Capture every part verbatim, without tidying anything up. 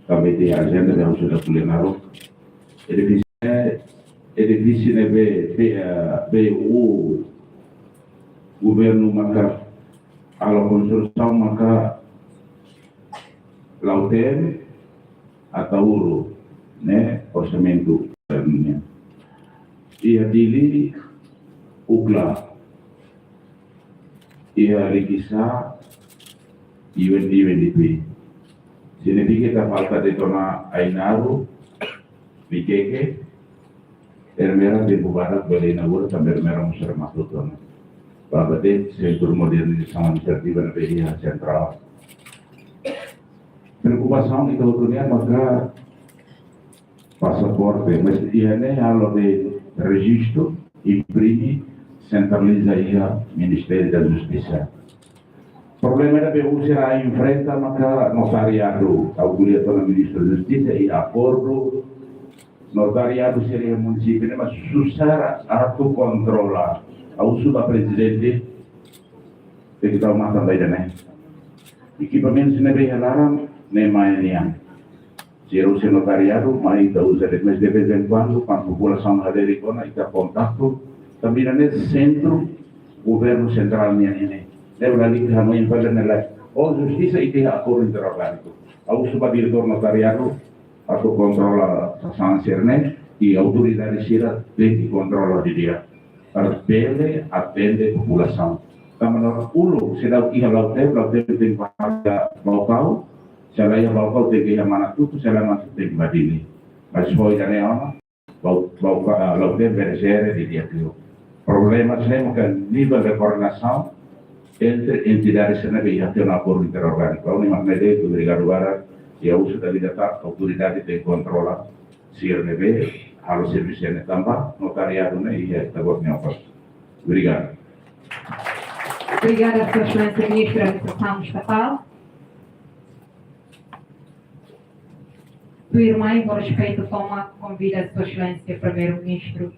Tanba iha ajenda ne'ebé ha'u sei ko'alia naruk. Edifísiu, edifísiu ne'ebé, be, eh, be o governu maka halo konstrusaun maka la'ós ten ataúru, ne'e orsamentu nian. Iha Dili, UCLA, iha Likisá, U N D, U N D P. Signifika ita falta de'it ona Ainaro, Viqueque, Ermera tempu badak bele inaugura tanba Ermera mós remata tiha ona. Ba, ba de'it Sentru Modernizasaun Administrativa ne'ebé iha sentrál. Preokupasaun ita hotu nian maka pasaporte, mas iha ne'e halo de'it rejistu, imprime, sentraliza iha Ministériu da Justisa. Problema ne'ebé ohin sira enfrenta maka notariadu. Ha'u ko'alia tiha ona Ministru Justisa, iha akordu notariadu sira iha munisípiu ne'e, mas susar atu kontrola. Ha'u husu ba prezidente, tenke tau matan ba ida-ne'e. Ekipamentu sira ne'ebé iha laran ne'e mai nian. Sira uza notariadu, mai ita uza de'it, mas de vez em quando, kuandu populasaun hadeer ona, ita kontaktu, tanba ne'e sentru governu sentrál nian ne'e. Ne'e lalika hanoin fali ne'e lai. O Justisa ita iha akordu interorgániku. Ha'u husu ba diretór notariadu atu kontrola sasán sira-ne'e, i autoridade sira tenke kontrola didi'ak. Para bele atende populasaun. Tanba uluk, seidauk iha Lautém, Lautém tenke ba Baucau, se la iha Baucau tenke iha Manatuto, se la Manatuto tenke ba Dili. Mas foin ida-ne'e ona, Bau, Baucau, ah, Lautém bele sere didi'ak liu. Problema sira ne'e maka nivel de koordenasaun entre entidades sira ne'ebé iha tiha ona akordu interorgániku. Ha'u-nia mak ne'e de'it, obrigadu barak, i ha'u husu dala ida katak autoridade tenke kontrola sira ne'ebé halo servisu ne'e tanba notariadu ne'e iha ita-boot nia okos. Obrigadu. Obrigada, Sua Exelénsia Ministru da Administrasaun Estatál. Tuirmai, ho respeitu tomak, konvida Sua Exelénsia Primeiru-Ministru.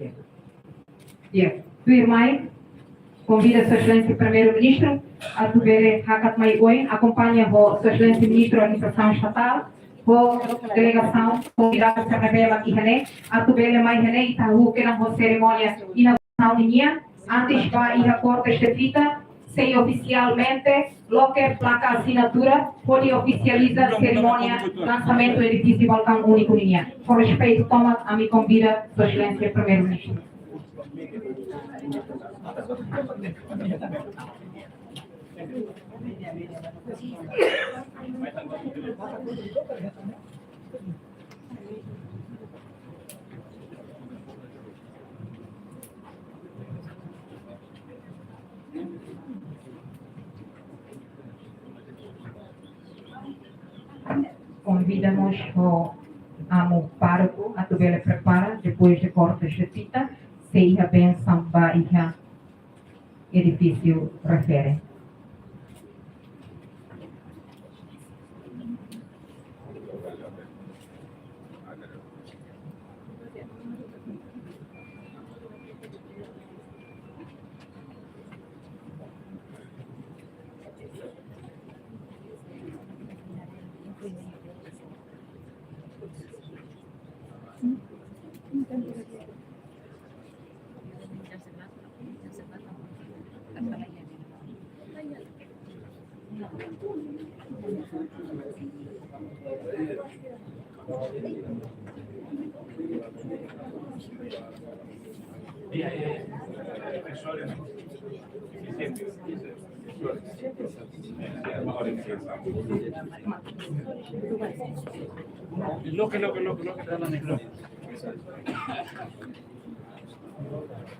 Ya. Ya. Tuirmai, konvida Sua Exelénsia Primeiru-Ministru atu bele hakat mai oin, akompaña ho Sua Exelénsia Ministru Administrasaun Estatál, ho delegasaun, konvidadu sira ne'ebé mak iha ne'e, atu bele mai iha ne'e, ita hahú kedan ho serimónia inaugurasaun nian, antes ba iha kortes de fita, sei ofisialmente loke plaka asinatura, hodi ofisializa serimónia lansamentu edifísiu Balkaun Úniku nian. Ho respeitu tomak, ami konvida Sua Exelénsia Primeiru-Ministru. Konvida mós ho amu pároku atu bele prepara, depois de kortes de fita, sei iha bensaun ba iha edifísiu refere.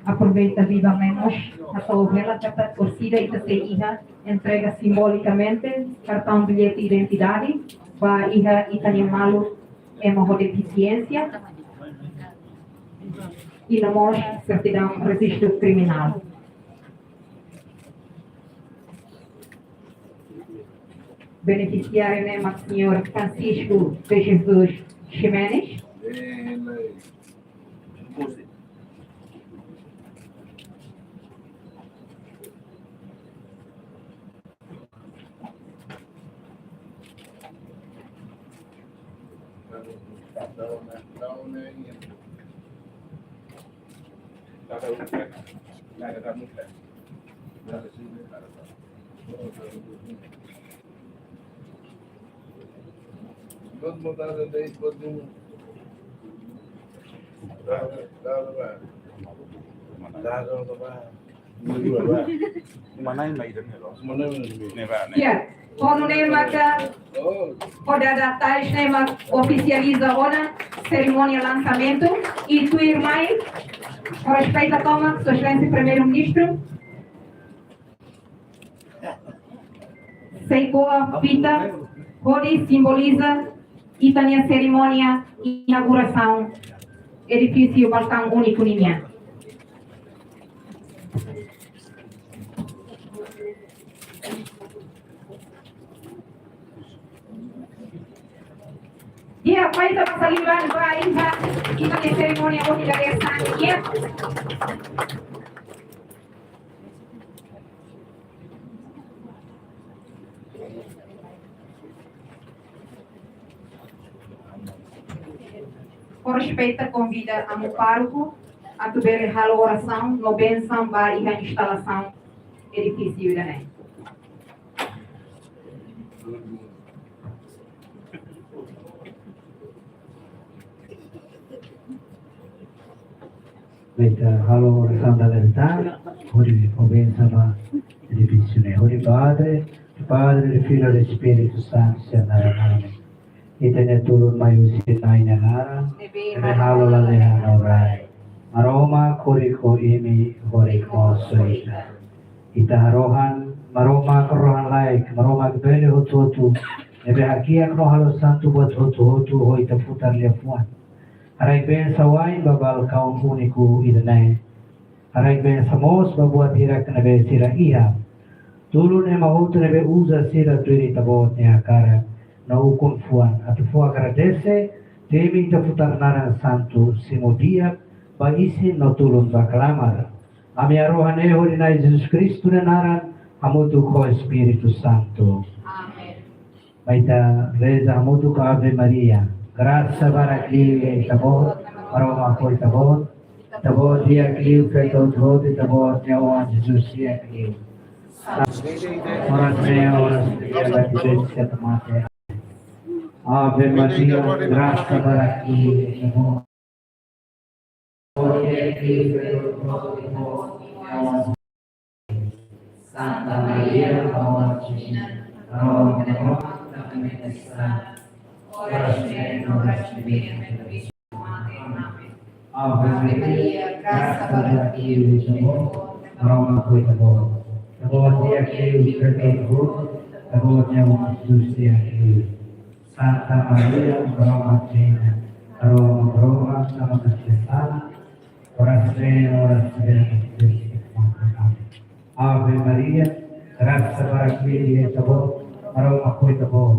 Aproveita viva memos, hato'o hela katak orsida ita sei iha entrega simbolikamente kartaun billete identidade ba iha ita-nia maluk ema ho defisiénsia, i no mós sertidaun rejistu kriminál. Benefisiáriu ne'e mak señór Francisco de Jesus Ximenes. Ya, ho nune'e maka, ho dada tais ne'e mak ofisializa ona serimónia lansamentu, i tuirmai, ho respeitu tomak, Sua Exelénsia Primeiru-Ministru, sei ko'a fita hodi simboliza ita-nia serimónia inaugurasaun edifísiu Balkaun Úniku ninian. Di'ak, mai ita basa liman ba iha ita-nia serimónia ohin dadeer-saan nian. Ho respeitu konvida amu pároku atu bele halo orasaun no bensaun ba iha instalasaun edifísiu ida-ne'e. Mai ita halo orasaun dala ida tan, hodi fó bensaun ba edifísiu ne'e. Hodi Padre, Padre, Filho, Espíritu Santu, sira-nia naran. Ita-nia tulun mai husi Na'i nia naran, ne'ebé halo lalehan no rai. Maromak haruka imi, haruka mós ita. Ita harohan, Maromak rohan-laek, Maromak bele hotu-hotu, ne'ebé hakiak no halo santu buat hotu-hotu, hodi ita futar liafuan. Haraik bensaun ba Balkaun Úniku ida-ne'e. Haraik bensaun mós ba buat hirak ne'ebé sira iha. Tulun ema hotu ne'ebé uza sira tuir Ita-Boot nia hakarak no ukun-fuan atu fó agradese, temi ita futar naran santu simu di'ak ba isin no tulun ba klamar. Ami harohan ne'e hodi Na'i Jesus Kristu nia naran, hamutuk ho Espíritu Santu. Amen. Mai ita reza hamutuk Ave Maria. Grasa barak liu iha Ita-Boot, Maromak ho Ita-Boot. Ita-Boot di'ak liu feto hotu-hotu, Ita-Boot nia Oan Jesus di'ak liu. Oras ne'e, oras ne'e, oras ne'e, oras ne'e. Ave Maria, grasa barak liu iha Ita-Boot. Santa Maria, Maromak nia Inan, reza ba ita, oras ne'e no oras ne'ebé ita morrê. Amen. Ave Maria, grasa barak liu iha Ita-Boot, Maromak ho Ita-Boot. Ita-Boot di'ak liu feto hotu-hotu, Ita-Boot nia Oan Jesus di'ak liu. Santa Maria, Maromak nia Inan, reza ba ita, oras ne'e no oras ne'ebé ita morrê. Amen. Ave Maria, grasa barak liu iha Ita-Boot, Maromak ho Ita-Boot.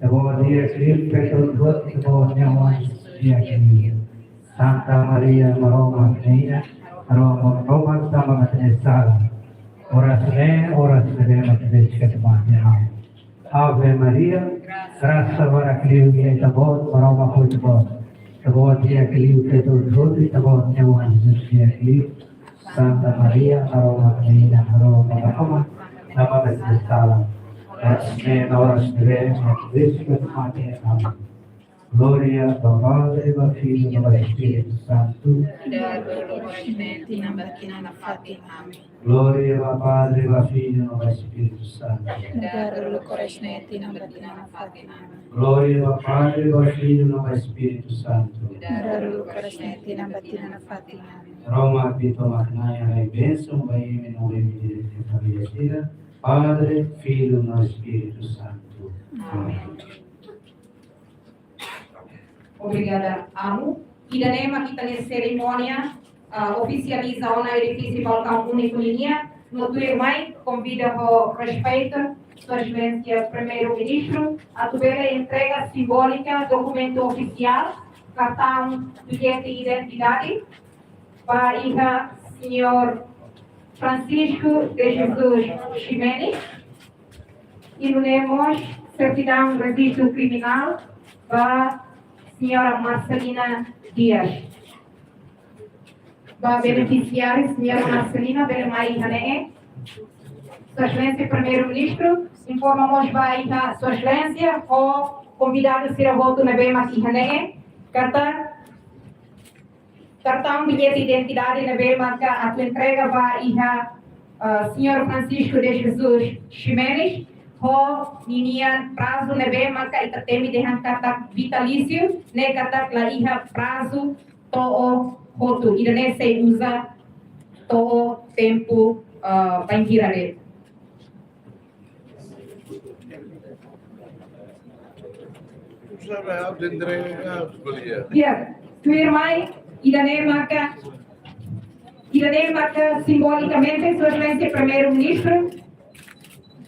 Ita-Boot di'ak liu feto hotu-hotu, Ita-Boot nia Oan Jesus di'ak liu. Santa Maria, Maromak nia Inan, reza ba ita, oras ne'e no oras ne'ebé ita morrê. Amen. Ave Maria, grasa barak liu iha Ita-Boot, Maromak ho Ita-Boot. Ita-Boot di'ak liu feto hotu-hotu, Ita-Boot nia Oan Jesus di'ak liu. Santa Maria, Maromak nia Inan, reza ba ita, oras ne'e no oras ne'ebé ita morrê. Amen. Glória ba Padre, ba Filho, no ba Espíritu Santu. Dada loro korasaun ne'e tinan ba tinan nafatin. Amen. Glória ba Padre, ba Filho, no ba Espíritu Santu. Dada loro korasaun ne'e tinan ba tinan nafatin. Amen. Glória ba Padre, ba Filho, no ba Espíritu Santu. Dada loro korasaun ne'e tinan ba tinan nafatin. Amen. Maromak nia tomak nain haraik bensaun ba imi no ba imi-nia família sira, Padre, Filho, no Espíritu Santu. Amen. Amen. Obrigada, Amu. Ida-ne'e mak ita-nia serimónia, ah, ofisializa ona edifísiu Balkaun Úniku ninian, no tuirmai, konvida ho respeitu, Sua Exelénsia Primeiru-Ministru, atu bele entrega simbólika dokumentu ofisiál, kartaun billete identidade, ba iha Señór Francisco de Jesus Ximenes, i nune'e mós sertidaun rejistu kriminál ba Señora Marcelina Dias. Ba benefisiáriu, Señora Marcelina, bele mai iha ne'e. Sua Exelénsia Primeiru-Ministru, informa mós ba iha Sua Exelénsia ho konvidadu sira hotu ne'ebé mak iha ne'e, katak kartaun billete identidade ne'ebé maka atu entrega ba iha, ah, Señór Francisco de Jesus Ximenes, ho ninian prazu ne'ebé maka ita temi dehan katak vitalísiu, ne'e katak la iha prazu to'o hotu, ida-ne'e sei uza to'o tempu, ah, bainhira de'it. Di'ak, tuirmai, ida-ne'e maka, ida-ne'e maka simbolikamente Sua Exelénsia Primeiru-Ministru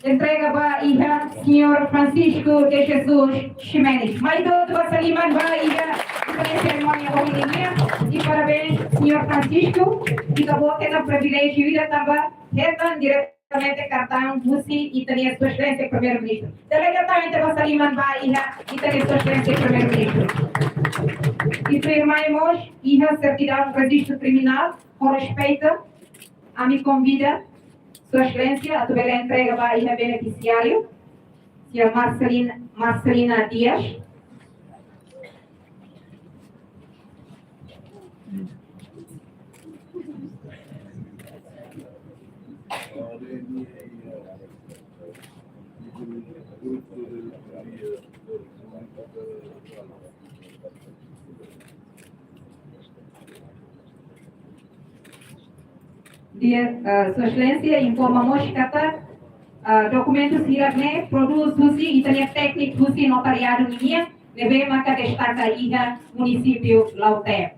entrega ba iha Señór Francisco de Jesus Ximenes. Mai ita basa liman ba iha, iha serimónia ohin nian, i parabéns, Señór Francisco, ita-boot hetan priviléjiu ida tanba hetan diretamente kartaun husi ita-nia Sua Exelénsia Primeiru-Ministru. Delega tan ita basa liman ba iha ita-nia Sua Exelénsia Primeiru-Ministru. I tuirmai mós iha sertidaun rejistu kriminál, ho respeitu, ami konvida Sua Exelénsia atu bele entrega ba iha benefisiáriu, Señora Marcelin-, Marcelina Dias. Di'ak, eh, Sua Exelénsia informa mós katak, eh, dokumentu sira-ne'e prodús husi ita-nia tékniku husi notariadu ninian, ne'ebé maka destaka iha munisípiu Lautém.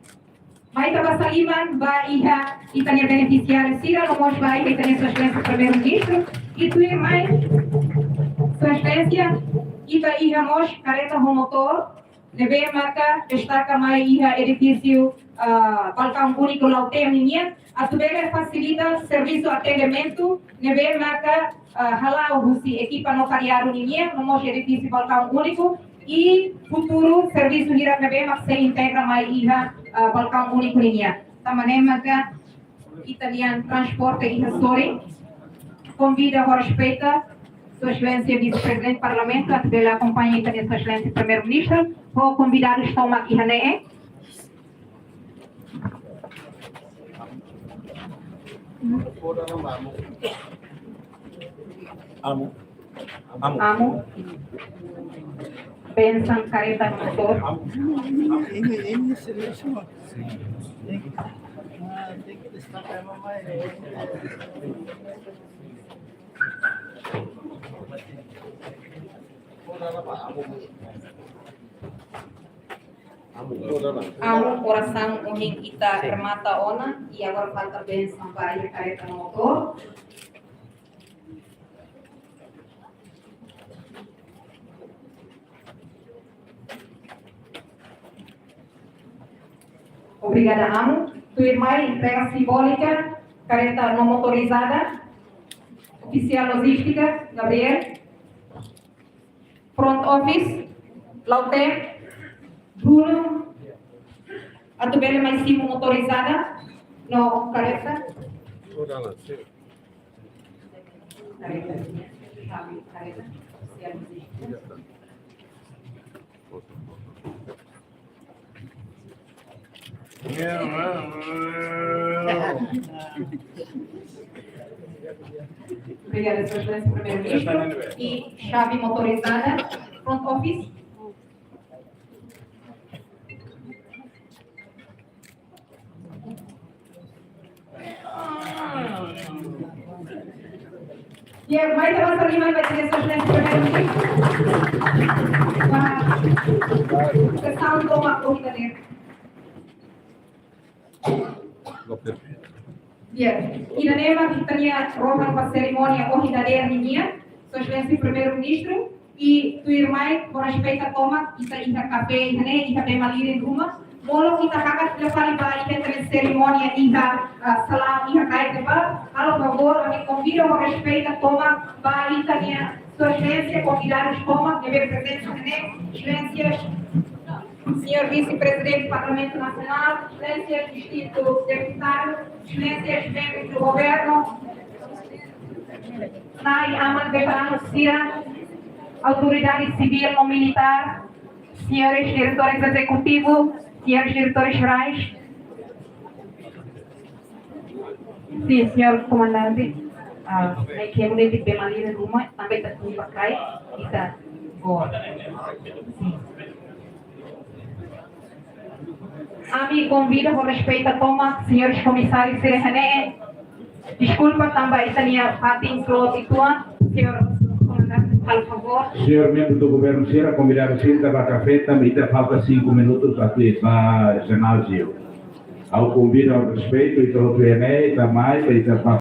Mai ita basa liman ba iha ita-nia benefisiáriu sira, no mós ba iha ita-nia Sua Exelénsia Primeiru-Ministru, i tuirmai, Sua Exelénsia, ita iha mós karreta ho motór, ne'ebé maka destaka mai iha edifísiu, ah, Balkaun Úniku Lautém nian, atu bele fasilita servisu atendimentu ne'ebé maka, ah, hala'o husi ekipa notariadu nian, no mós edifísiu Balkaun Úniku, i futuru servisu hirak ne'ebé mak sei integra mai iha, ah, Balkaun Úniku nian. Tanba ne'e maka ita-nia transporte iha sorin, konvida ho respeitu Sua Exelénsia Vise-Prezidente Parlamentu atu bele akompaña ita-nia Sua Exelénsia Primeiru-Ministru, ho konvidadus tomak iha ne'e. Amu. Amu. Amu. Bensaun karreta motór. Amu, orasaun ohin ita remata ona, i agora falta bensaun ba iha karreta motór. Obrigada, Amu. Tuirmai, entrega simbólika, karreta não motorizada, ofisiál lojístika, Gabriel. Front office, Lautém, Bruno, atu bele mai simu motorizada no karreta. Karreta, karreta, karreta. Obrigada, Sua Exelénsia Primeiru-Ministru. I xave motorizada, front office. Ya, mai ita basa liman ba Sua Exelénsia Primeiru-Ministru. Ba sesaun tomak ohin dadeer. Ya, ida-ne'e mak ita-nia rohan ba serimónia ohin dadeer ninian, Sua Exelénsia Primeiru-Ministru, i tuirmai, ho respeitu tomak, ita iha kafé iha ne'e, iha bee malirin ruma, molok ita hakat fila fali ba iha ita-nia serimónia iha, ah, salaun iha Caete ba, halo favór, ami konvida ho respeitu tomak ba ita-nia Sua Exelénsia, konvidadus tomak, ne'ebé prezensa iha ne'e, Exelénsia, Señor Vice-Presidente do Parlamento Nacional, Exelénsias distintos deputados, Exelénsias membros do Governo, Nai, Aman, veteranu sira, autoridade civil ou militar, senhores diretores executivos, senhores diretores gerais, sin, señór komandante, ah, ne'e ke mulher de Bemalina Ruma, tanba ita tun ba kai, ita goor. Sin. Ami konvida ho respeitu tomak, señores komisáriu sira iha ne'e. Deskulpa tanba ita-nia fatin klot uitoan, señór komandante, por favór. Señór membru do governu sira, konvidadu sira, ita ba kafé, tanba ita falta cinco minutos atu ba jináziu. Ha'u konvida ho respeitu, ita hotu iha ne'e, ita mai, ita ba